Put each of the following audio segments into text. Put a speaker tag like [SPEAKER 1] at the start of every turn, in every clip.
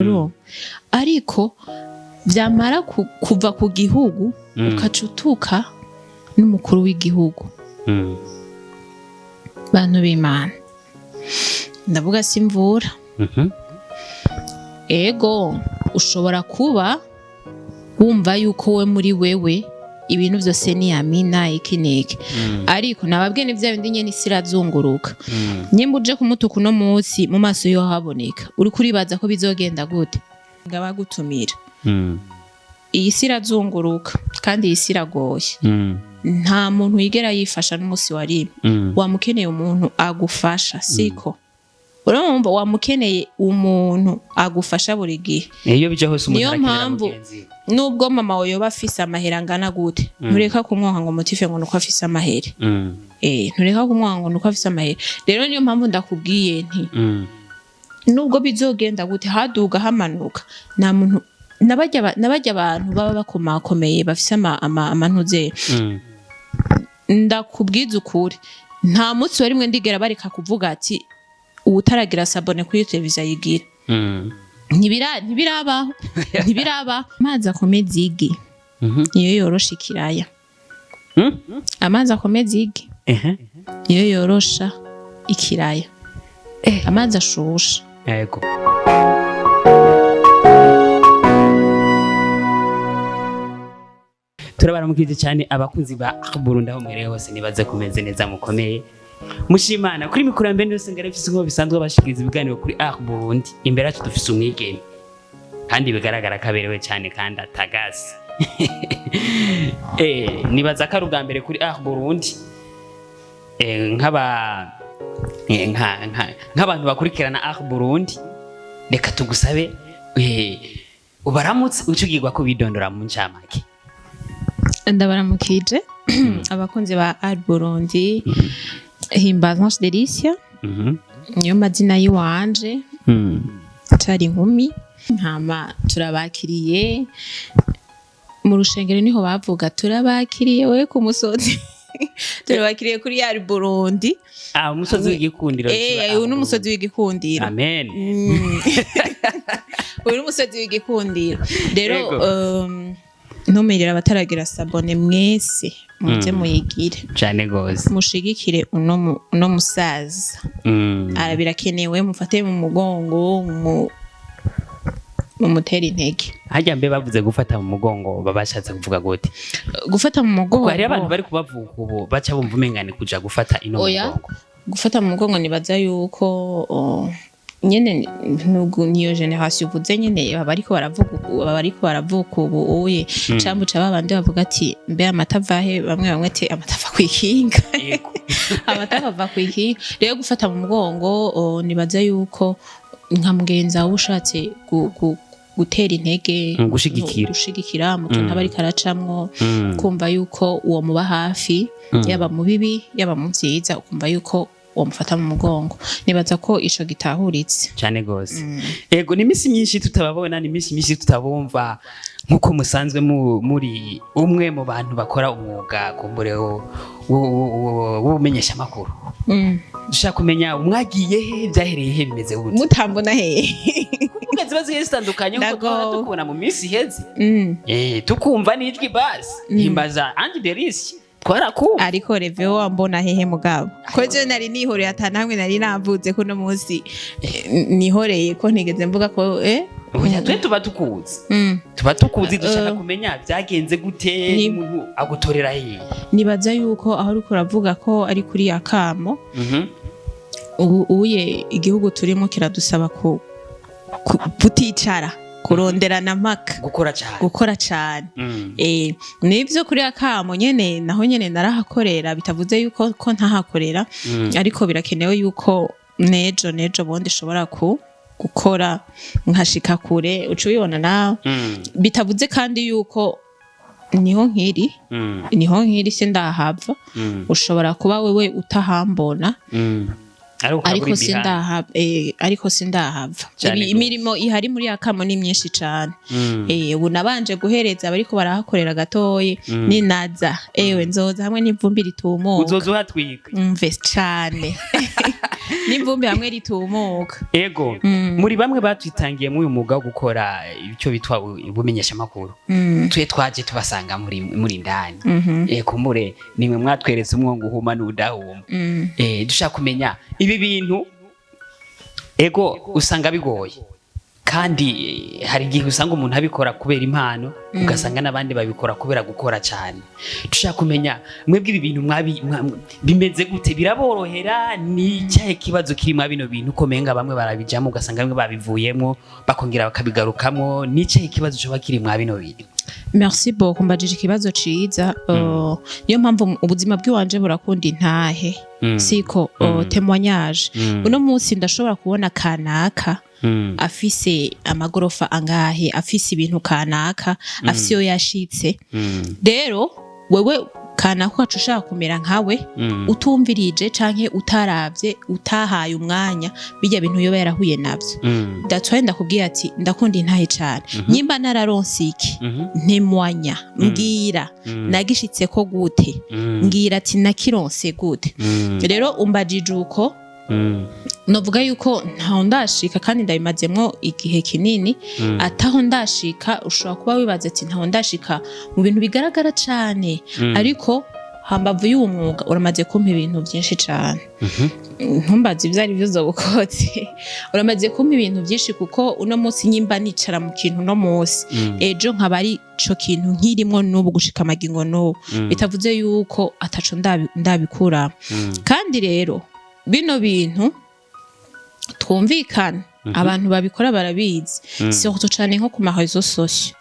[SPEAKER 1] Urumva? Ariko vyamara kuva ku gihugu, ukaca utuka n'umukuru w'igihugu. Bantu b'Imana, ndavuga simvura. Ego, ushobora kuba wumva yuko we muri wewe ibintu vyose ni amina, iki n'iki, ariko nababwiye ni vya bindi nyene, isi irazunguruka. Nyimba uje kumutuka uno munsi mu maso yo haboneka, uriko uribaza ko bizogenda gute ngabagutumira? Iyi si irazunguruka kandi iyi si iragoye. Nta muntu yigera yifasha n'umunsi wa rimwe. Wamukeneye umuntu agufasha, siko? Urumva, wamukeneye umuntu agufasha buri gihe.
[SPEAKER 2] Iyo bija hose umuntu
[SPEAKER 1] Niyo
[SPEAKER 2] arakenera
[SPEAKER 1] mpamvu
[SPEAKER 2] mugenzi we.
[SPEAKER 1] nubwo mama wawe yoba afise amahera angana gute, ntureka kumwonka ngo mutife ngo nuko afise amahera. Ntureka kumwonka ngo nuko afise amahera. Rero niyo mpamvu ndakubwiye nti nubwo bizogenda gute, haduga hamanuka, nta muntu nabajya abantu baba bakomakomeye bafise amantuze. Ndakubwiza ukuri, nta munsi wa rimwe ndigera bareka kuvuga ati uwutaragira s'abonner kuri televiziyo ayigira. Ntibirabaho, ntibirabaho. Amazi akomeza igi niyo yorosha ikiraya. Amazi akomeza igi niyo yorosha ikiraya, amazi ashusha.
[SPEAKER 2] Yego. Turabaramukije cyane abakunzi ba Burundi aho mwereye hose, nibaze kumeze neza, mukomeye mushimana. Kuri mikoro ya mbere yose ngara ifise nko bisanzwe bashikiriza ibiganiro kuri Burundi. Imbere yacu dufise umwigeme kandi bigaragara ko aberewe cyane kandi atagase. Nibaza ko ari ubwa mbere kuri Burundi. Nk'aba nk'abantu bakurikirana Burundi, reka tugusabe ubaramutse ucugirwa ko bidondora mu ncamake.
[SPEAKER 1] Ndabaramukije abakunzi ba Al Burundi. Himbaza Ange Delicia niyo mazina yiwanje. Cari inkumi ntama. Turabakiriye mu rushengero, niho bavuga turabakiriye we ku musozi, turabakiriye kuri Al Burundi.
[SPEAKER 2] Ah, umusozi w'igikundiro.
[SPEAKER 1] Uyu ni umusozi w'igikundiro.
[SPEAKER 2] Amen.
[SPEAKER 1] Uyu ni umusozi w'igikundiro rero.
[SPEAKER 2] Yego.
[SPEAKER 1] Ntumirira abataragira s'abonner mwese, muze muyigire.
[SPEAKER 2] Cyane gose.
[SPEAKER 1] Mushigikire uno musaza. Ara birakenewe, mufate mu mugongo, mumutere intege.
[SPEAKER 2] Harya mbe bavuze gufata mu mugongo baba bashatse kuvuga gute?
[SPEAKER 1] Gufata mu mugongo?
[SPEAKER 2] Kuko hariyo abantu bari kubavuga ubu baca bumva umenga ni kuja gufata ino
[SPEAKER 1] Oya.
[SPEAKER 2] mugongo.
[SPEAKER 1] Gufata mu mugongo nibaza yuko nyene niyo génération uvuze nyene, baba ariko baravuga baba ariko baravuka ubu uye cambu ca babandi bavuga ati mbe amata avahe? Bamwe bamwe ati amata ava kw'ikinga. Amata ava kw'ikinga. Rero gufata mu mugongo, nibaza yuko nka mugenzi wawe ushatse gutera intege,
[SPEAKER 2] Gushigikira.
[SPEAKER 1] Gushigikira mu tuntu aba ariko aracamwo, kumva yuko uwo muba hafi, yaba mu bibi, yaba mu vyiza, ukumva yuko uwo mufata mu mugongo. Nibaza ko ico gitahuritse.
[SPEAKER 2] Cyane gose. Ego, ni iminsi myinshi tutababona, ni iminsi myinshi tutabumva. Nk'uko musanzwe muri umwe mu bantu bakora umwuga kumbure w'ubumenyeshamakuru, dushaka kumenya mwagiye he, byahereye he, bimeze gute?
[SPEAKER 1] Mutambona hehe?
[SPEAKER 2] Kuvuga ziba zigiye zitandukanye nkuko
[SPEAKER 1] Ndago.
[SPEAKER 2] twahora tukubona mu minsi iheze. Tukumva n'ijwi basi Himbaza Ange Delice twarakumva.
[SPEAKER 1] Ariko reveo wambona hehe mugabo? Ko je nari nihoreye, atanamwe nari navuze ko uno munsi nihoreye, ko ntigeze mvuga ko
[SPEAKER 2] Oya, twe tuba tukuzi. Tuba tukuzi, dushaka kumenya byagenze gute, umuntu agutorera hehe?
[SPEAKER 1] Nibaza yuko aho uriko uravuga ko ari kuri akamo. Ubu uye igihugu turimo kiradusaba kuticara, kuronderana mpaka
[SPEAKER 2] gukora cyane.
[SPEAKER 1] Gukora cyane. Nivyo, kuri akamo nyene naho nyene narahakorera, bitavuze yuko ko ntahakorera. Ariko birakenewe yuko nejo nejo bundi ushobora ku gukora nkashika kure, uca ubibona nawe. Bitavuze kandi yuko niho nkiri. Niho nkiri, se ndahava. Ushobora kuba wewe utahambona.
[SPEAKER 2] Ariko
[SPEAKER 1] Ariko
[SPEAKER 2] ukabura
[SPEAKER 1] sindahava, ariko sindahava.
[SPEAKER 2] Cane gose.
[SPEAKER 1] Imirimo ihari muri akamo ni myinshi cane. Ubu nabanje guhereza abariko barahakorera gatoyi. Ninaza, ewe, nzoza hamwe n'ivumbi ritumuka.
[SPEAKER 2] Uzoza uhatwika.
[SPEAKER 1] Umve cane, n'ivumbi hamwe ritumuka.
[SPEAKER 2] Ego, muri bamwe batwitangiye muri uyu mwuga wo gukora icyo bitwa ubumenyeshamakuru. Twe twaje tubasanga muri indani. Kumbure nimwe mwatweretse umwongo uhuma n'udahuma. Dushaka kumenya ibi bintu. Ego, usanga bigoye kandi hari igihe usanga umuntu abikora kubera impano, ugasanga n'abandi babikora kubera gukora cyane. Dushaka kumenya mwebwe ibi bintu bimeze gute? Biraborohera? Ni icyahe kibazo kiri mwa bino bintu, ko menga bamwe barabijamo, ugasanga bamwe babivuyemo bakongera bakabigarukamo? Ni icyahe kibazo coba kiri mwa bino bintu?
[SPEAKER 1] Merci beaucoup, mbajije ikibazo ciza. Niyo mpamvu ubuzima bw'iwanje burakunda intahe, siko témoignage. Uno munsi ndashobora kubona kanaka afise amagorofa angahe, afise ibintu kanaka, afise iyo yashitse. Rero wewe kanaka ukaca ushaka kumera nkawe, utumvirije canke utaravye, utahaye umwanya bijya bintu yoba yarahuye navyo. That's why ndakubwiye ati ndakunda intahe cane. Nyimba nararonse iki, ntemwanya, mbwira nagishitseko gute, mbwira ati nakironse gute. Rero umbajije uko, novuga yuko ntaho ndashika kandi ndabimazemwo igihe kinini. Ataho ndashika, ushobora kuba wibaza ati ntaho ndashika mu bintu bigaragara cane, ariko hambavu y'uwo mwuga uramaze kumpa ibintu byinshi cane. Ntumbaze ibyo ari byo uzobukotse. Uramaze kumpa ibintu byinshi, kuko uno munsi nyimba nicara mu kintu uno munsi, ejo nkaba ari ico kintu nkirimwo n'ubu gushika amagingo n'ubu, bitavuze yuko ataco ndabikura. Kandi rero bino bintu twumvikana, abantu babikora barabizi, surtout cane nko ku ma réseaux sociaux.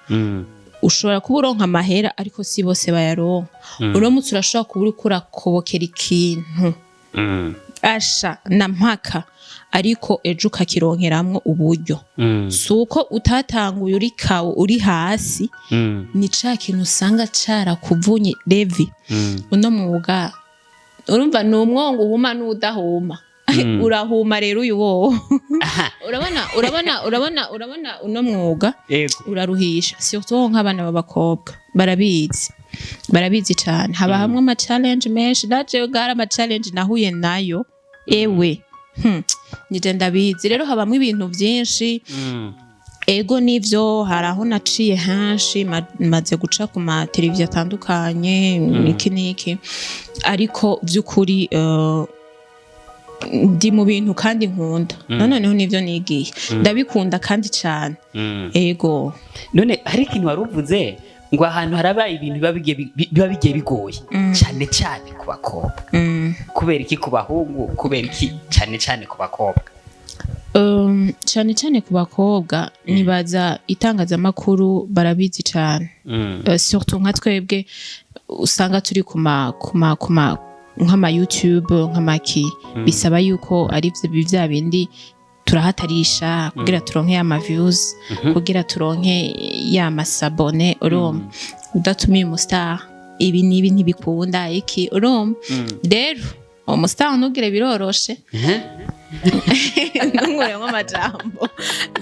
[SPEAKER 1] Ushobora kuba uronka amahera, ariko si bose bayaronka. Uno munsi urashobora kuba uriko urakobokera ikintu asha na mpaka, ariko ejo ukakironkeramwo uburyo. Si uko utatanguye uri kawo uri hasi, ni ca kintu usanga carakuvunye revi. Uno mwuga, urumva, ni umwongo uhuma n'udahuma. Urahuma rero uyu wowo. Urabona uno mwuga uraruhisha, surtout nk'abana b'abakobwa. Barabizi, barabizi cane. Haba hamwe ama challenge menshi. Naje gara ama challenge nahuye nayo, ewe, nije ndabizi. Rero habamwo ibintu vyinshi. Ego, nivyo, hari aho naciye henshi, maze guca ku ma televiziyo atandukanye, iki n'iki, ariko vy'ukuri ndi mu bintu kandi nkunda. Noneho nivyo nigiye, ndabikunda kandi cane. Ego.
[SPEAKER 2] None hari ikintu wari uvuze ngo ahantu haraba ibintu biba bigiye bigoye cyane cyane ku bakobwa. Kubera iki ku bahungu? Kubera iki cyane cyane ku bakobwa?
[SPEAKER 1] Cane cane ku bakobwa, nibaza itangazamakuru barabizi cane. Surtout nka twebwe usanga turi kuma nk'ama YouTube, nk'amaki, bisaba yuko ari vya bindi turahatarisha kugira turonke ya ma views, kugira turonke ya ma s'abonner. Urumva, udatumiye umu star, ibi n'ibi ntibikunda iki. Urumva rero umu star ntugire biroroshe. Ntunkuremo amajambo,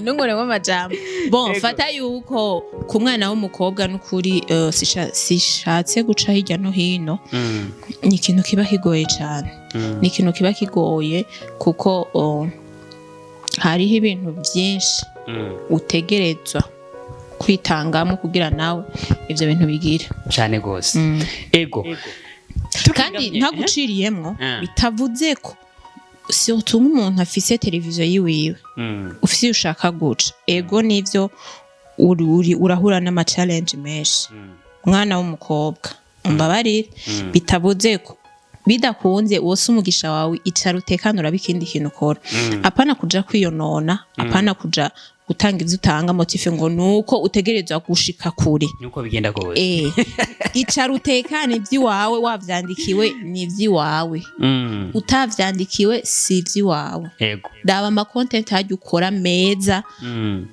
[SPEAKER 1] ntunkuremo amajambo. Bon, fata yuko ku mwana w'umukobwa, n'ukuri, sishatse guca hirya no hino, ni ikintu kiba kigoye cyane. Ni ikintu kiba kigoye kuko hariho ibintu byinshi utegerezwa kwitangamo kugira nawe ivyo bintu bigire.
[SPEAKER 2] Cyane gose, ego.
[SPEAKER 1] Kandi ntaguciriyemwo, bitavuze ko, surtout nk'umuntu afise televiziyo yiwiwe, ufise iyo ushaka guca, ego nivyo, urahura n'ama challenge menshi. Mwana w'umukobwa, umbabarire, bitavuze ko bidakunze uwo si umugisha wawe. Icara utekane, urabe ikindi kintu ukora. Apana kuja kwiyonona, apana kuja gutanga ivyo utanga motif ngo nuko utegerezwa gushika kure.
[SPEAKER 2] Nuko bigenda gose.
[SPEAKER 1] Icara utekane, ivy'iwawe wavyandikiwe ni ivy'iwawe, utavyandikiwe si ivy'iwawe. Raba ama content hajya ukora meza,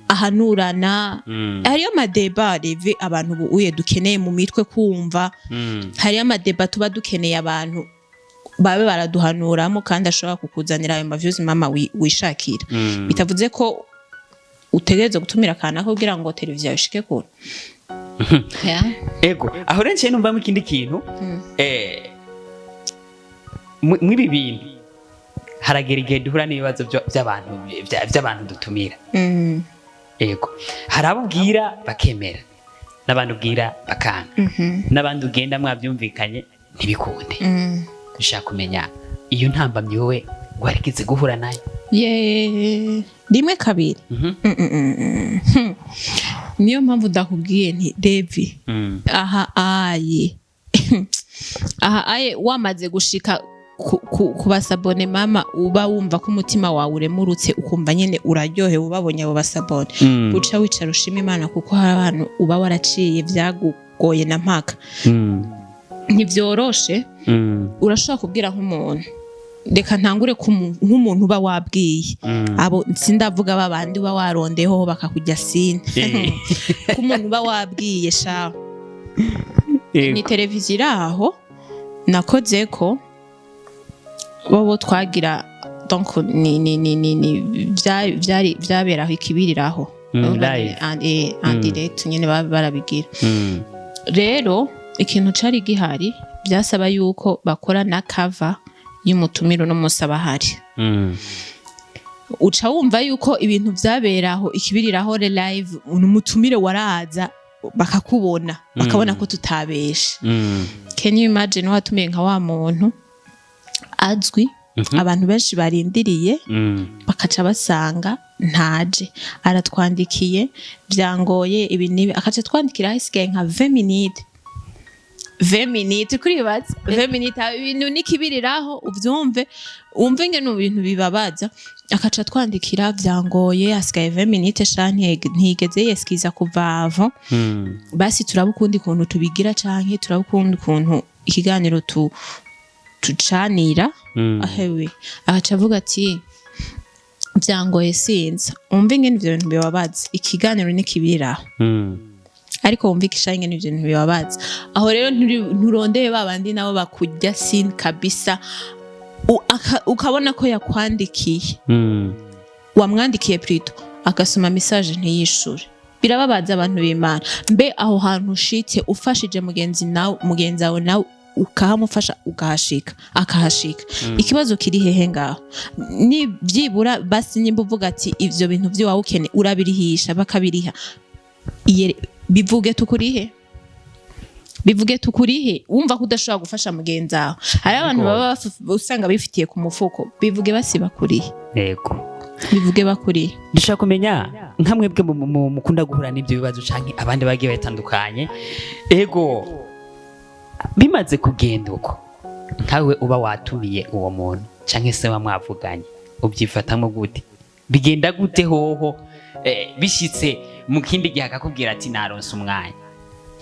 [SPEAKER 1] ahanurana. Hariyo ama débats reve abantu ubu uye dukeneye mu mitwe kumva. Hariyo ama débats tuba dukeneye abantu. Babe baraduhanuramo kandi ashobora kukuzanira ayo ma views mama wishakira. Bitavuze ko utegerezwa gutumira kanaka kugira ngo televiziyo yawe ishike kure. Yeah.
[SPEAKER 2] Ego, aho rero nciye numvamo ikindi kintu. Mw'ibi bintu haragera igihe duhura n'ibibazo by'abantu dutumira. Ego, hari abo ubwira bakemera, n'abandi ubwira bakanga, n'abandi ugenda mwabyumvikanye ntibikunde. Dushaka kumenya iyo ntambamyi wowe warigeze guhura nayo.
[SPEAKER 1] Ye, rimwe, kabiri. Niyo mpamvu ndakubwiye nti Devi, aha aye wamaze gushika ku ba s'abonner mama, uba wumva ko umutima wawe uremurutse, ukumva nyene uraryohewe ubabonye abo ba s'abonner. Uca wicara ushima Imana, kuko hari abantu uba waraciye vyagugoye na mpaka ntivyoroshe. Urashobora kubwira nk'umuntu, reka ntangure nk'umuntu uba wabwiye, abo sindavuga babandi uba warondeho bakakujya sine. Ku muntu uba wabwiye sha, ni televiziyo iri aho nakoze ko bobo twagira, donc ni vyari vyaberaho ikibiriraho. Urumva
[SPEAKER 2] live.
[SPEAKER 1] En direct nyene baba barabigira. Rero ikintu cari gihari, byasaba yuko bakora na cover y'umutumiro no munsi aba ahari. Uca wumva yuko ibintu vyaberaho ikibiriraho live, umutumire waraza bakakubona, bakabona ko tutabeshe. Can you imagine watumiye nka wa muntu azwi, abantu benshi barindiriye, bakaca basanga ntaje, aratwandikiye byangoye ibi nibi, akaca twandikira hasigaye nka 20 minutes, 20 minutes, kuribaza 20 minutes, ibintu nikibiriraho, uvyumve, wumve ingene ibintu bibabaza. Akaca twandikira vyangoye, hasigaye 20 minutes sha, ntigeze yeskiza kuva avant. Basi turaba ukundi kuntu tubigira, canke turaba ukundi kuntu ikiganiro tucanira. Ahewe, agaca avuga ati vyangoye sinza. Umve ingene ivyo bintu bibabaza, ikiganiro nikibiriraho. Ariko wumva ikisha ingene ivyo bintu bibabaza. Aho rero nturondeye ba bandi nabo bakurya sin kabisa. Ukabona ko yakwandikiye, wamwandikiye plutôt, agasoma message ntiyishure. Birababaza abantu b'Imana. Mbe aho hantu ushitse ufashije mugenzi nawe, mugenzi wawe nawe ukahamufasha ukahashika, akahashika, ikibazo kiri hehe ngaho? Ni byibura basi nimba uvuga ati ivyo bintu vy'iwawe ukene urabirihisha, bakabiriha. Bivuge tukurihe, bivuge tukurihe. Wumva ko udashobora gufasha mugenzi wawe, hari abantu baba usanga bifitiye ku mufuko, bivuge basi bakurihe.
[SPEAKER 2] Yego.
[SPEAKER 1] Bivuge bakurihe.
[SPEAKER 2] Dushaka kumenya nka mwebwe mukunda guhura n'ibyo bibazo canke abandi bagiye batandukanye. Ego, bimaze kugenda uko, nkawe uba watumiye uwo muntu canke se mwavuganye, ubyifatamo gute? Bigenda gute hoho? Bishitse mu kindi gihe akakubwira ati naronse umwanya,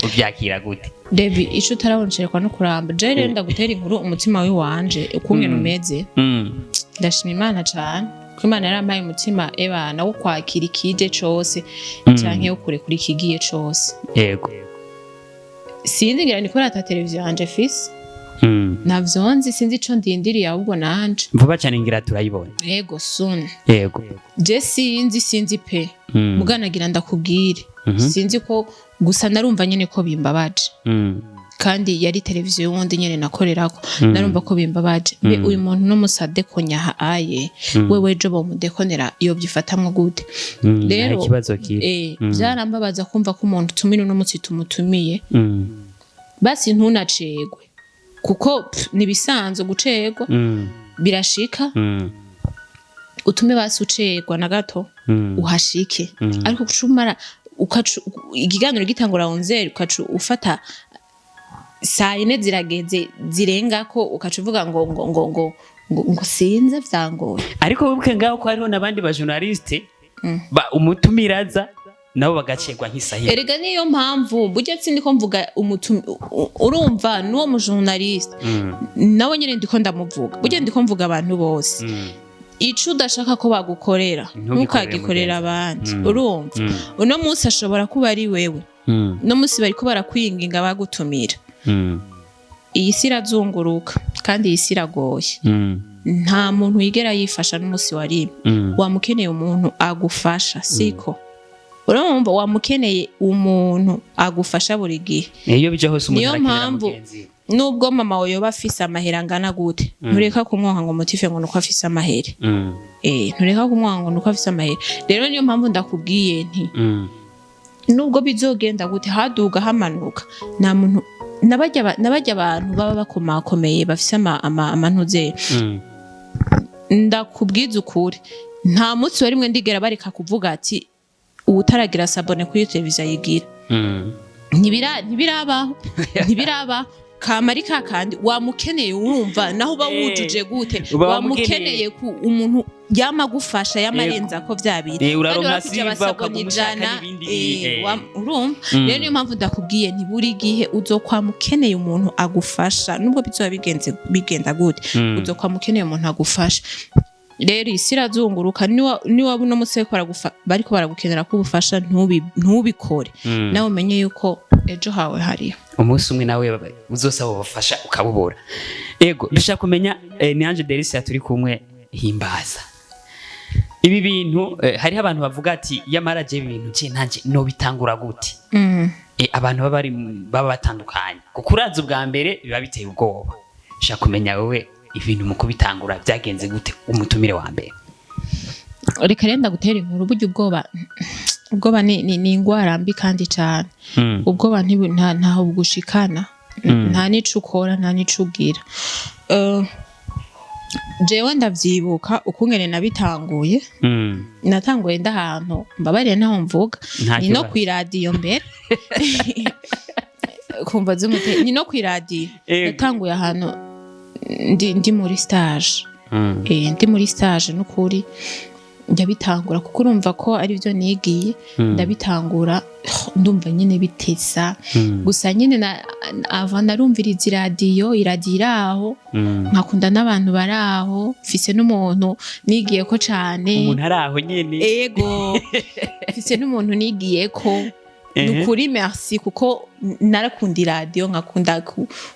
[SPEAKER 2] ubyakira gute?
[SPEAKER 1] Devi, ico utaraboncerekwa no kuramba. Je rero ndagutera inkuru, umutima wiwanje ukungene umeze. Ndashima Imana cane ko Imana yarampaye umutima ebana wo kwakira ikije cose canke wo kurekura ikigiye cose. Sinzi, ngira niko rata televiziyo yanje fise. Navyo nzi, sinzi ico ndindiriye ahubwo nanje.
[SPEAKER 2] Vuba cyane ngira turayibona.
[SPEAKER 1] Yego, soon. Je sinzi, sinzi pe. Muganagira ndakubwire, sinzi ko gusa narumva nyene ko bimbabaje. Kandi yari televiziyo y'uwundi nyene nakorerako. Narumva ko bimbabaje. Mbe uyu muntu n'umusadekonya aye, wewe ejo bomudekonera iyo byifatamwo gute? Rero,
[SPEAKER 2] nta kibazo kiri.
[SPEAKER 1] Byarambabaza kumva ko umuntu utumira uno munsi tumutumiye, basi ntunacegwe, kuko nibisanzwe gucegwa. Birashika. Utume basi ucegwa na gato, uhashike. Ariko kucumara ukacu ikiganiro gitangura 11, ukacu ufata saa yine zirageze zirengako, ukaca uvuga ngo sinze vyangoye.
[SPEAKER 2] Ariko wibuke ngaho ko hariho n'abandi ba journaliste ba umutumiraza nabo bagacegwa nk'isaha.
[SPEAKER 1] Erega niyo mpamvu burya sindiko mvuga urumva n'uwo mu journaliste nawe nyene ndiko ndamuvuga, burya ndiko mvuga abantu bose. Ico udashaka ko bagukorera,
[SPEAKER 2] ntugikorere
[SPEAKER 1] ntukagikorera
[SPEAKER 2] mugenzi.
[SPEAKER 1] abandi. Urumva, uno munsi ashobora kuba ari wewe, uno munsi bariko barakwinginga bagutumira. Iyi si irazunguruka. Kandi iyi si iragoye. Nta muntu yigera yifasha n'umunsi wa rimwe. Wamukeneye umuntu agufasha, siko? Urumva, wamukeneye umuntu agufasha buri gihe.
[SPEAKER 2] Iyo bija hose umuntu
[SPEAKER 1] Niyo
[SPEAKER 2] arakenera
[SPEAKER 1] mpamvu
[SPEAKER 2] mugenzi we.
[SPEAKER 1] nubwo mama wawe yoba afise amahera angana gute, ntureka kumwoha ngo mutife ngo nuko afise amahera. Ntureka kumwoha ngo nuko afise amahera. Rero niyo mpamvu ndakubwiye nti nubwo bizogenda gute, haduga hamanuka, nta muntu nabajya abantu baba bakomakomeye bafise amantuze. Ndakubwiza ukuri, nta munsi wa rimwe ndigera bareka kuvuga ati uwutaragira s'abonner kuri televiziyo ayigira. Ntibirabaho, ntibirabaho. Kama ari kakandi wamukeneye, urumva, naho uba wujuje gute,
[SPEAKER 2] Uba
[SPEAKER 1] wamukeneye ku umuntu yama agufasha, yama arenza ko vya biri.
[SPEAKER 2] Uraronka
[SPEAKER 1] Kandi warakwije
[SPEAKER 2] silver,
[SPEAKER 1] abasabone
[SPEAKER 2] ukaguma ushaka
[SPEAKER 1] 100,
[SPEAKER 2] n'ibindi.
[SPEAKER 1] Urumva rero, niyo mpamvu ndakubwiye nti buri gihe uzokwama ukeneye umuntu agufasha, nubwo bizoba bigenze bigenda gute. Uzokwama ukeneye umuntu agufasha. Rero isi irazunguruka. Niwaba uno munsi bariko baragukenera ko ubufasha, ntubikore, nawe umenye yuko ejo hawe hariho.
[SPEAKER 2] Umunsi umwe nawe uzosaba ubufasha ukabubura. Ego, dushaka kumenya, ni Ange Delicia turi kumwe. Himbaza ibi bintu, hariho abantu bavuga ati yamara je ibi bintu je nanje no bitangura gute? Abantu baba baba batandukanye, kuko uraza ubwa mbere biba biteye ubwoba. Dushaka kumenya wowe ibintu mu kubitangura byagenze gute, umutumire wa mbere.
[SPEAKER 1] Reka rero ndagutera inkuru. Burya ubwoba ni ingwara mbi kandi cane. Ubwoba ntaho bugushikana, nta n'ico ukora, nta n'ico ugira. Jewe ndavyibuka ukungene nabitanguye. Natanguye ndahantu, mbabarire ntaho mvuga.
[SPEAKER 2] Nta
[SPEAKER 1] Ni no
[SPEAKER 2] kibazo.
[SPEAKER 1] kw'iradiyo mbere, kumva z'umute, ni no kw'iradiyo. Natanguye ahantu ndi muri stage. Ndi muri stage n'ukuri ndabitangura, kuko urumva ko ari byo nigiye. Ndabitangura, ndumva nyine bitesa. Gusa nyine na ava narumviriza iradiyo iraho, nkakunda n'abantu bari aho. Mfise n'umuntu nigiye ko cane.
[SPEAKER 2] Umuntu ari aho nyene.
[SPEAKER 1] Ego, mfise n'umuntu nigiye ko. Ni ukuri, merci, kuko narakunda iradiyo, nkakunda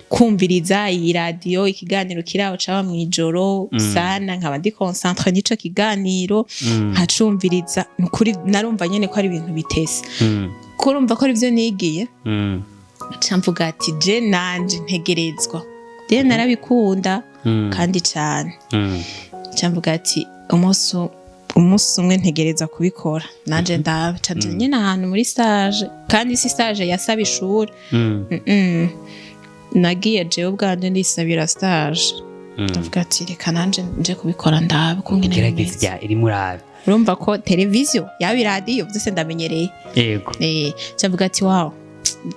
[SPEAKER 1] kumviriza iyi radiyo, ikiganiro kiri aho caba mw'ijoro sana, nkaba ndi concentré n'ico kiganiro, nkacumviriza. Ni ukuri narumva nyene ko ari ibintu bitese, ko urumva ko ari byo nigiye. Nca mvuga ati je nanje ntegerezwa. Rero narabikunda kandi cane. Nca mvuga ati umunsi umwe ntegereza kubikora nanje. Ndabe nca nja nyene ahantu muri stage, kandi si stage yasaba ishuri. Nagiye jewe ubwanje ndisabira stage, ndavuga ati reka nanje nje kubikora, ndabe uko ngene
[SPEAKER 2] Gerageza.
[SPEAKER 1] bimeze.
[SPEAKER 2] Rya iri murabe.
[SPEAKER 1] Urumva ko televiziyo yaba iradiyo byose ndamenyereye. Nca mvuga ati wow,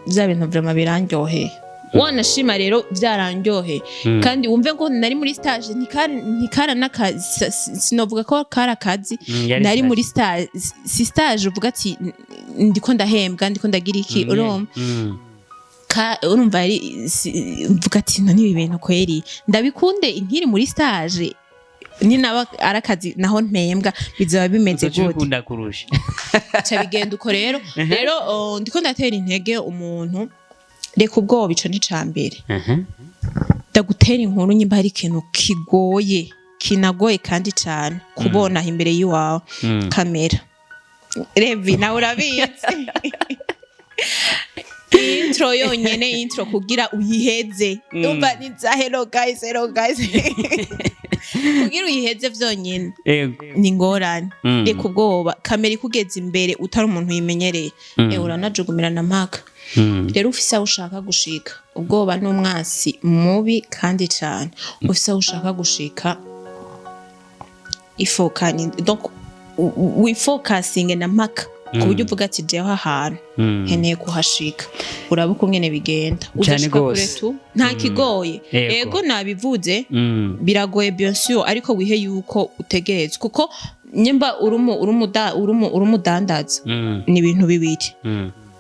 [SPEAKER 1] bya bintu vraiment birandyoheye. Wanashima rero byarandyoheye. Kandi wumve ngo nari muri stage, ntikara n'akazi, sinovuga ko kari akazi.
[SPEAKER 2] Yari
[SPEAKER 1] Nari
[SPEAKER 2] stage.
[SPEAKER 1] muri stage, si stage uvuga ati ndiko ndahembwa, ndiko ndagira iki, urumva? Urumva yari mvuga ati none ibi bintu kweri ndabikunde nkiri muri stage, ni naba ari akazi naho mpembwa bizaba bimeze
[SPEAKER 2] Uzoca
[SPEAKER 1] gute?
[SPEAKER 2] ubikunda kurusha.
[SPEAKER 1] Ca bigenda uko rero. Rero oh, ndiko ndatera intege umuntu: reka ubwoba, ico ni ca mbere. Ndagutera inkuru, nyimba hari ikintu kigoye, kinagoye kandi cane kubona imbere y'iwawe, kamera. Revi nawe urabizi, intro yonyene, intro kugira uyiheze, umva ni za "Hello guys, hello guys", kugira uyiheze vyonyene ni ingorane. Reka ubwoba. Kamera ikugeza imbere utari umuntu yimenyereye, uranajugumirana mpaka. Rero ufise aho ushaka gushika, ubwoba n'umwansi mubi kandi cane. Ufise aho ushaka gushika, ifokanye, donc wifokasinge na mpaka ku buryo uvuga ati jewe ahantu nkeneye kuhashika, uraba uko ngene bigenda.
[SPEAKER 2] Cane
[SPEAKER 1] Uzoshika kure
[SPEAKER 2] gose.
[SPEAKER 1] tu, nta kigoye. Ego, nabivuze, biragoye bien sûr, ariko wihe yuko utegerezwa, kuko nyimba urumudandaza, ni ibintu bibiri: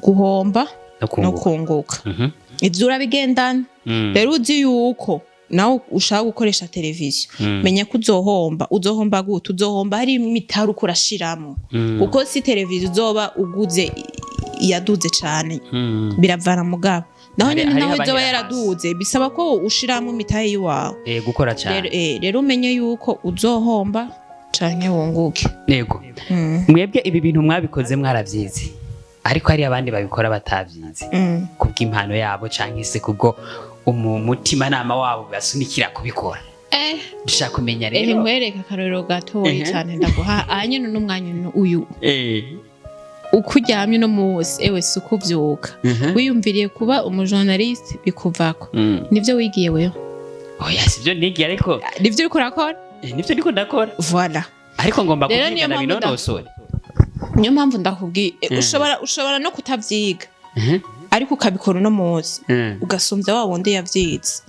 [SPEAKER 1] guhomba
[SPEAKER 2] no
[SPEAKER 1] no
[SPEAKER 2] kunguka.
[SPEAKER 1] Kunguka. Ivyo urabigendana. Rero uzi yuko nawe ushaka gukoresha televiziyo, menya ko uzohomba. Uzohomba gute? Uzohomba hari imitaro uko urashiramo, kuko si televiziyo uzoba uguze. Yaduze cane, biravana. Mugabo naho nyine
[SPEAKER 2] Hariho
[SPEAKER 1] naho izoba
[SPEAKER 2] abahera
[SPEAKER 1] yaraduze, bisaba ko ushiramo imitahe yiwawe.
[SPEAKER 2] Gukora cyane.
[SPEAKER 1] Rero umenye yuko uzohomba canke wunguke.
[SPEAKER 2] Yego. Mwebwe ibi bintu mwabikoze mwarabyize, ariko hari abandi babikora batavyize, kubw'impano yabo canke se kubwo umutimanama wabo basunikira kubikora. Dushaka kumenya rero.
[SPEAKER 1] Nkwereke akarorero gatoyi cyane ndaguha aha nyene n'umwanya uyu. Uko uryamye uno munsi, ewe, si uko uvyuka. Wiyumviriye kuba umujournaliste, bikuvako. Nivyo wigiye wewe?
[SPEAKER 2] Oya, sivyo nigiye, ariko
[SPEAKER 1] Nivyo uriko urakora?
[SPEAKER 2] Nivyo ndiko ndakora.
[SPEAKER 1] Voilà.
[SPEAKER 2] Ariko ngomba
[SPEAKER 1] Rero
[SPEAKER 2] kubyiga,
[SPEAKER 1] niyo mpamvu
[SPEAKER 2] binonosore.
[SPEAKER 1] Niyo mpamvu ndakubwiye, ushobora no kutavyiga, ariko ukabikora uno munsi, ugasumvya wa wundi yavyize,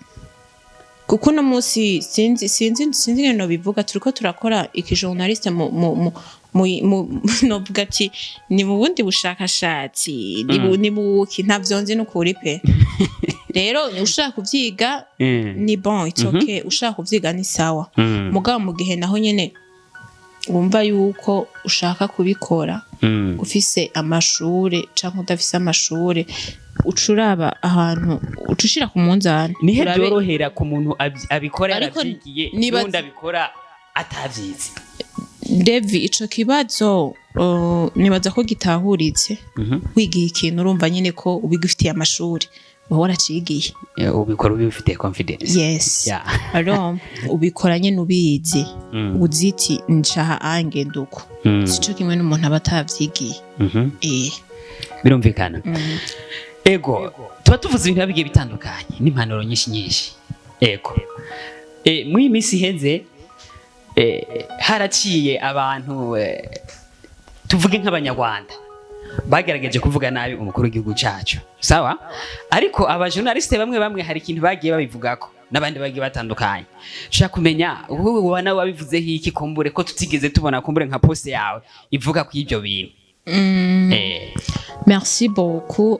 [SPEAKER 1] kuko uno munsi sinzi ingene nobivuga, turiko turakora iki journaliste mu novuga ati ni mu bundi bushakashatsi, ni buki, ntavyo nzi n'ukuri pe. Rero ushaka kuvyiga ni bon, it's okay. Ushaka kuvyiga ni sawa. Mugabo mu gihe naho nyene wumva yuko ushaka kubikora, ufise amashure canke udafise amashure, uca uraba ahantu uca ushira ku munzani.
[SPEAKER 2] Nihe byorohera ku muntu abikora
[SPEAKER 1] Ariko
[SPEAKER 2] yaravyigiye n'undi abikora atavyize?
[SPEAKER 1] Devi, ico kibazo nibaza ko gitahuritse. Wigiye ikintu, urumva nyene ko ubigufitiye amashuri, uba waracigiye.
[SPEAKER 2] Ubikora ubifitiye confidence.
[SPEAKER 1] Yes. Alors ubikora nyene ubizi, uzi iti ncaha angenda uko. Sico kimwe n'umuntu aba atavyigiye.
[SPEAKER 2] Birumvikana. Ego, tuba tuvuze ibintu biba bigiye bitandukanye n'impanuro nyinshi nyinshi. Ego, muri iyi minsi iheze haraciye abantu, tuvuge nk'abanyarwanda, bagerageje kuvuga nabi umukuru w'igihugu cacu, sawa, ariko abajournaliste bamwe bamwe hari ikintu bagiye babivugako n'abandi bagiye batandukanye. Ushaka kumenya wowe woba nawe wabivuzeho iki, kumbure ko tutigeze tubona kumbure nka poste yawe ivuga ku ibyo bintu?
[SPEAKER 1] Merci beaucoup.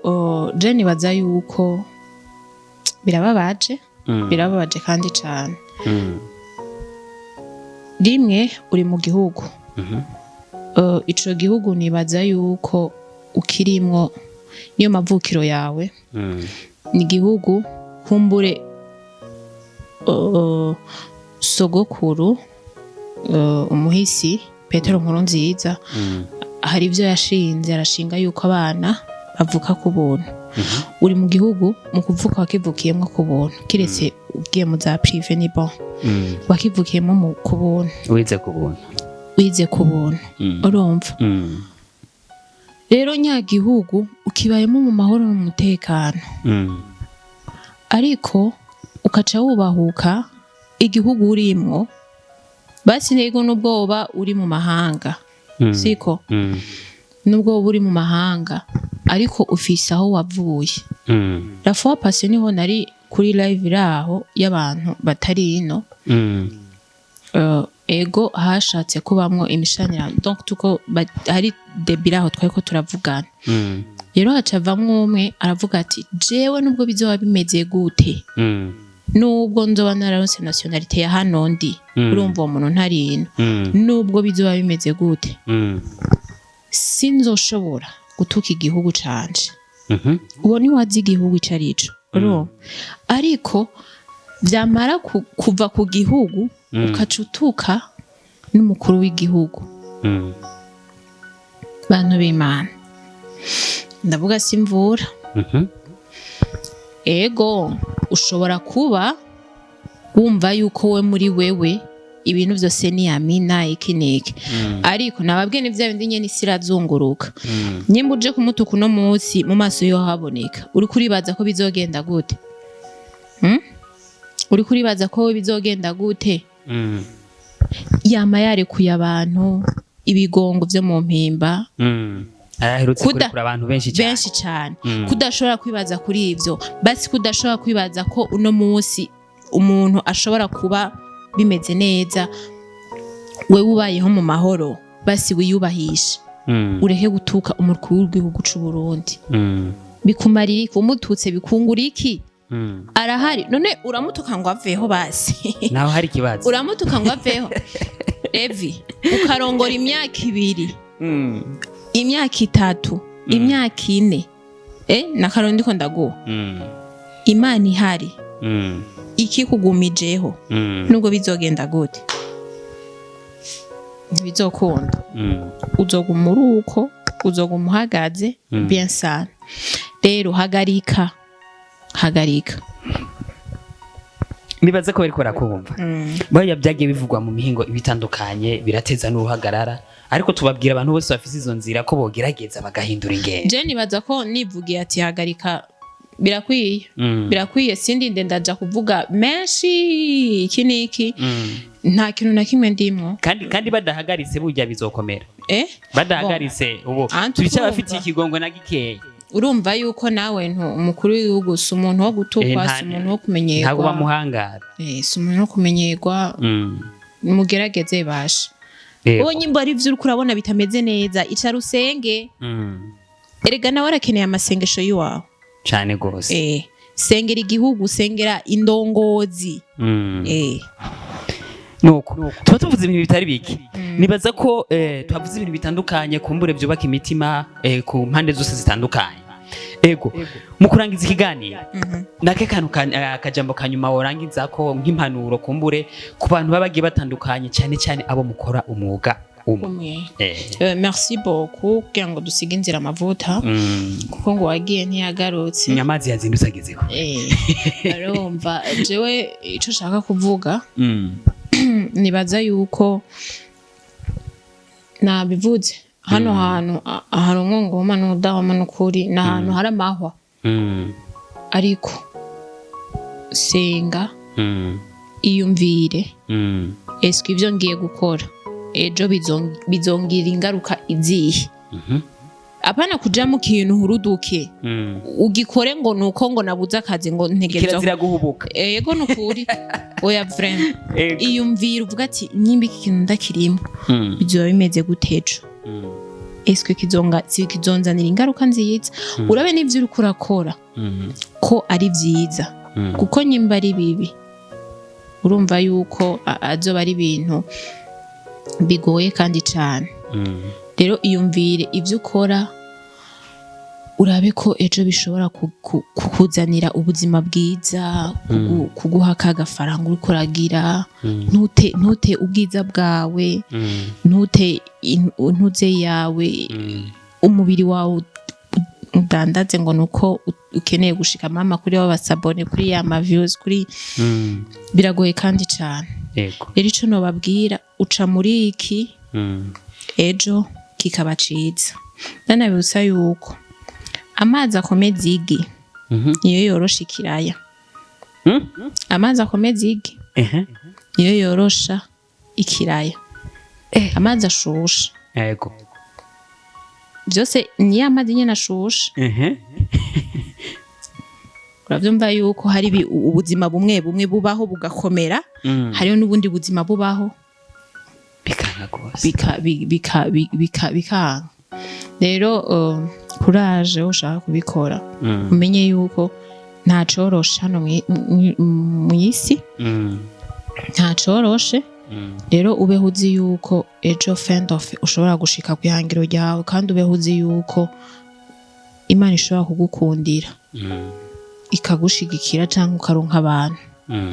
[SPEAKER 1] Je nibaza yuko birababaje, birababaje kandi cane. Rimwe uri mu gihugu, ico gihugu nibaza yuko ukirimwo niyo mavukiro yawe. Ni igihugu kumbure sogokuru, umuhisi Petero Nkurunziza, hari ibyo yashinze, arashinga yuko abana bavuka ku buntu. Uri mu gihugu, mu kuvuka wakivukiyemo ku buntu, kiretse ugiye mu za privé, ni bon, wakivukiyemo ku buntu.
[SPEAKER 2] Wize ku buntu.
[SPEAKER 1] Wize ku buntu. Urumva rero nyagihugu ukibayemo mu mahoro n'umutekano, ariko ukaca wubahuka igihugu urimwo, basi ntego n'ubwoba uri mu mahanga, siko? Nubwo woba uri mu mahanga, ariko ufise aho wavuye. La fois passée niho nari kuri live iraho y'abantu batari ino. Ego, hashatse kubamwo imishanirano, donc tuko hari débat aho twariko turavugana. Rero hacavamwo umwe aravuga ati: "Jewe nubwo bizoba bimeze gute, nubwo nzoba nararonse nationalité ya hano ndi, urumva uwo muntu ntari ino, nubwo bizoba bimeze gute, sinzoshobora gutuka igihugu canje." Uwo ni wazi igihugu ico arico, urumva? Ariko vyamara kuva ku gihugu, ukaca utuka n'umukuru w'igihugu. Bantu b'Imana, ndavuga simvura. Ego, ushobora kuba wumva yuko we muri wewe ibintu byose ni amina, iki niki, ariko nababwiye ni bya bindi nyene, isi irazunguruka. Nyimba uje kumutuka uno munsi, mu maso yo haboneka, uri kuribaza ko bizogenda gute? Uri kuribaza ko bizogenda gute? Yama yarekuye abantu ibigongo vyo mu mpimba.
[SPEAKER 2] Aherutse kurekura abantu benshi cyane.
[SPEAKER 1] Benshi cyane. Kudashobora kwibaza kuri ivyo, basi kudashobora kwibaza ko uno munsi umuntu ashobora kuba bimeze neza, wewe ubayeho mu mahoro, basi wiyubahishe, ureke gutuka umukuru w'igihugu c'u Burundi. Bikumarira iki umututse? Bikungura iki? Arahari none uramutuka ngo aveho basi?
[SPEAKER 2] Naho hari ikibazo.
[SPEAKER 1] Uramutuka ngo aveho? Evi, ukarongora imyaka 2, imyaka 3. Imyaka 4, n'akarorero ndiko ndaguha, Imana ihari, ikikugumijeho, nubwo bizogenda gute ntibizokunda. Uzoguma uri uko, uzoguma uhagaze bien sana. Rero hagarika, hagarika.
[SPEAKER 2] Nibaza ko bariko barakumva. Bariya byagiye bivugwa mu mihingo ibitandukanye, birateza n'uruhagarara, ariko tubabwira abantu bose bafise izo nzira ko bogerageza bagahindura ingendo.
[SPEAKER 1] Je nibaza ko nivugiye ati hagarika, birakwiye. Birakwiye, sindinde ndaja kuvuga menshi iki n'iki. Nta kintu na kimwe ndimwo.
[SPEAKER 2] Kandi badahagaritse burya bizokomera. Badahagaritse ubu
[SPEAKER 1] Anti
[SPEAKER 2] turicyabafitiye
[SPEAKER 1] urumva.
[SPEAKER 2] ikigongo na gikeya.
[SPEAKER 1] Urumva yuko nawe umukuru w'igihugu si umuntu wo gutukwa, si umuntu wo
[SPEAKER 2] ntabwo
[SPEAKER 1] kumenyerwa.
[SPEAKER 2] Bamuhangara.
[SPEAKER 1] Si umuntu wo kumenyerwa. Mugerageze bashe. Wowe nyimba ari ivyo uriko urabona bitameze neza, icara usenge. Erega nawe arakeneye amasengesho y'iwawe.
[SPEAKER 2] Cane gose.
[SPEAKER 1] Sengera igihugu, sengera indongozi.
[SPEAKER 2] Nuko tuba tuvuze ibintu bitari bike. Nibaza ko twavuze ibintu bitandukanye kumbure byubaka imitima ku mpande zose zitandukanye. Ego, mu kurangiza ikiganiro, nake kantu akajambo kanyuma worangiza ko nk'impanuro kumbure ku bantu baba bagiye batandukanye, cyane cyane abo mukora umwuga umwe?
[SPEAKER 1] Umwe. Merci beaucoup kugira ngo dusige inzira amavuta, kuko ngo wagiye ntiyagarutse.
[SPEAKER 2] Amazi yazindutse agezeho.
[SPEAKER 1] Urumva jewe ico nshaka kuvuga, nibaza yuko nabivuze hano hantu hari umwungoma n'udahoma n'ukuri, ni ahantu hari amahwa, ariko senga, iyumvire: eske ivyo ngiye gukora ejo bizongira ingaruka izihe? Apana kuja mu kintu huruduke, ugikore ngo nuko ngo nabuze akazi, ngo ntegerezwa.
[SPEAKER 2] Kirazira guhubuka.
[SPEAKER 1] Ego, nukuri, oya, vraiment.
[SPEAKER 2] Ego.
[SPEAKER 1] Iyumvire uvuga ati nimba iki kintu ndakirimo, bizoba bimeze gute ejo? Eske kizonga si kizonzanira ingaruka nziza? Urabe n'ivyo uriko urakora ko ari vyiza, kuko nyimba ari bibi, urumva yuko azoba ari ibintu bigoye kandi cane. Rero iyumvire ivyo ukora, urabe ko ejo bishobora kukuzanira ubuzima bwiza, kuguha ka gafaranga uriko uragira. Ntute ubwiza bwawe, ntute intuze yawe, umubiri wawe udandaze ngo nuko ukeneye gushika mama kuri wa basabone, kuri ya ma views, kuri biragoye kandi cane. Rero ico nobabwira, uca muri iki, ejo kikaba ciza. Ndanabibutsa yuko amazi akomeza igi niyo yorosha ikiraya. Amazi akomeza igi niyo yorosha ikiraya. Amazi ashusha, byose niyo amazi nyene ashusha. Uravyumva yuko hari ubuzima bumwe bumwe bubaho bugakomera, hariho n'ubundi buzima bubaho
[SPEAKER 2] bikanga rwose.
[SPEAKER 1] Bikanga. Rero courage, ushaka kubikora, umenye yuko nta coroshe hano mw'isi, nta coroshe. Rero ubeho uzi yuko ejo fin of ushobora gushika kwihangiro ryawe, kandi ubeho uzi yuko Imana ishobora kugukundira, ikagushigikira, cyangwa ukaronka abantu.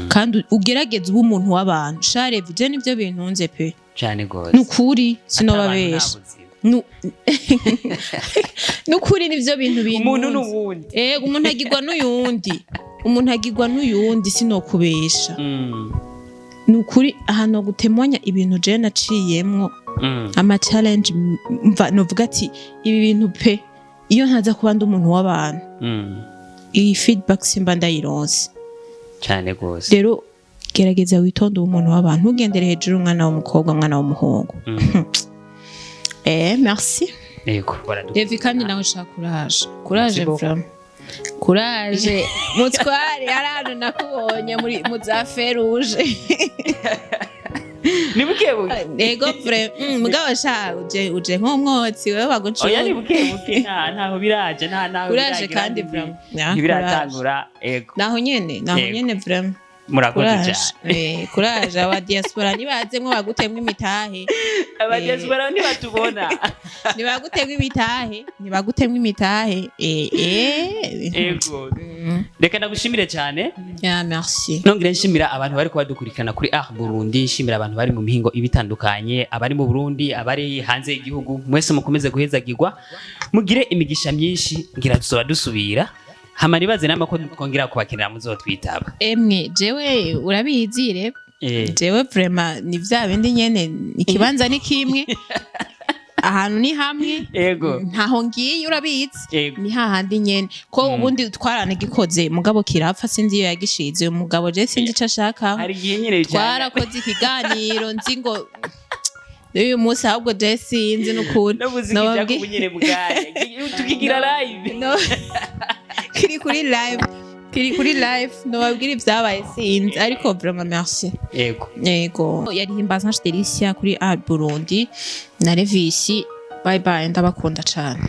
[SPEAKER 1] Kandi ugerageze ube umuntu w'abantu. Shareve, je nivyo bintunze pe.
[SPEAKER 2] Cane gose.
[SPEAKER 1] Nukuri sinobabesha. Nukuri nivyo bintu bintunze.
[SPEAKER 2] Umuntu n'uwundi.
[SPEAKER 1] Ego, umuntu agirwa n'uyundi, umuntu agirwa n'uyundi, sinokubesha. Nukuri ahantu gutemonya ibintu je naciyemwo, ama challenge, mva novuga ati ibi bintu pe, iyo ntaza kuba ndi umuntu w'abantu, iyi feedback simba ndayironse.
[SPEAKER 2] Cane gose.
[SPEAKER 1] Rero gerageza witonde ube umuntu w'abantu, ntugendere hejuru, umwana w'umukobwa, umwana w'umuhungu. Merci.
[SPEAKER 2] Yego.
[SPEAKER 1] Devi, kandi nawe shaka courage, courage.
[SPEAKER 2] Merci beaucoup.
[SPEAKER 1] Vraiment courage, mutware. Hari ahantu nakubonye muri mu za feruje.
[SPEAKER 2] Ni buke buke.
[SPEAKER 1] Ego, vraiment. Mugabo sha uje nk'umwotsi wewe bagucunga.
[SPEAKER 2] Oya, ni buke buke, ntaho biraje, nta naho
[SPEAKER 1] Courage
[SPEAKER 2] biragira,
[SPEAKER 1] kandi vraiment. Ya,
[SPEAKER 2] ntibiratangura, ego.
[SPEAKER 1] Naho nyene, naho
[SPEAKER 2] Yego.
[SPEAKER 1] nyene vraiment.
[SPEAKER 2] Murakoze
[SPEAKER 1] Courage.
[SPEAKER 2] cyane.
[SPEAKER 1] Courage, aba diaspora nibazemwo bagutemwo imitahe.
[SPEAKER 2] Aba diaspora ntibatubona.
[SPEAKER 1] Nibagutemwo imitahe, nibagutemwo imitahe.
[SPEAKER 2] Ego, reka ndagushimire cyane.
[SPEAKER 1] Ya, merci.
[SPEAKER 2] Nongere nshimira abantu bari kubadukurikirana kuri Art Burundi, nshimira abantu bari mu mihingo ibitandukanye, abari mu Burundi, abari hanze y'igihugu, mwese mukomeze guhezagirwa, mugire imigisha myinshi. Ngira tuzoba dusubira hama nibaze nama ko twongera kubakenera muzotwitaba.
[SPEAKER 1] Emwe, jewe urabizi re. Jewe vraiment ni vya bindi nyene, ikibanza ni kimwe, ahantu ni hamwe. Ntaho ngiye, urabizi. Ni hahandi nyene ko ubundi twaranagikoze, mugabo kirapfa, sinzi iyo yagishize umugabo, je sinzi ico ashaka.
[SPEAKER 2] Hari igihe nyene bijana.
[SPEAKER 1] Twarakoze ikiganiro, nzi ngo uyu munsi ahubwo je sinzi n'ukuri.
[SPEAKER 2] No muziki jako nyene mugaya tukigira live.
[SPEAKER 1] No, kiri kuri live, kiri kuri live, nobabwira ibyabaye, sinzi, ariko vraiment merci. Yego, yari Himbaza Delicia kuri Art Burundi na Revisi. Bye bye, ndabakunda cane.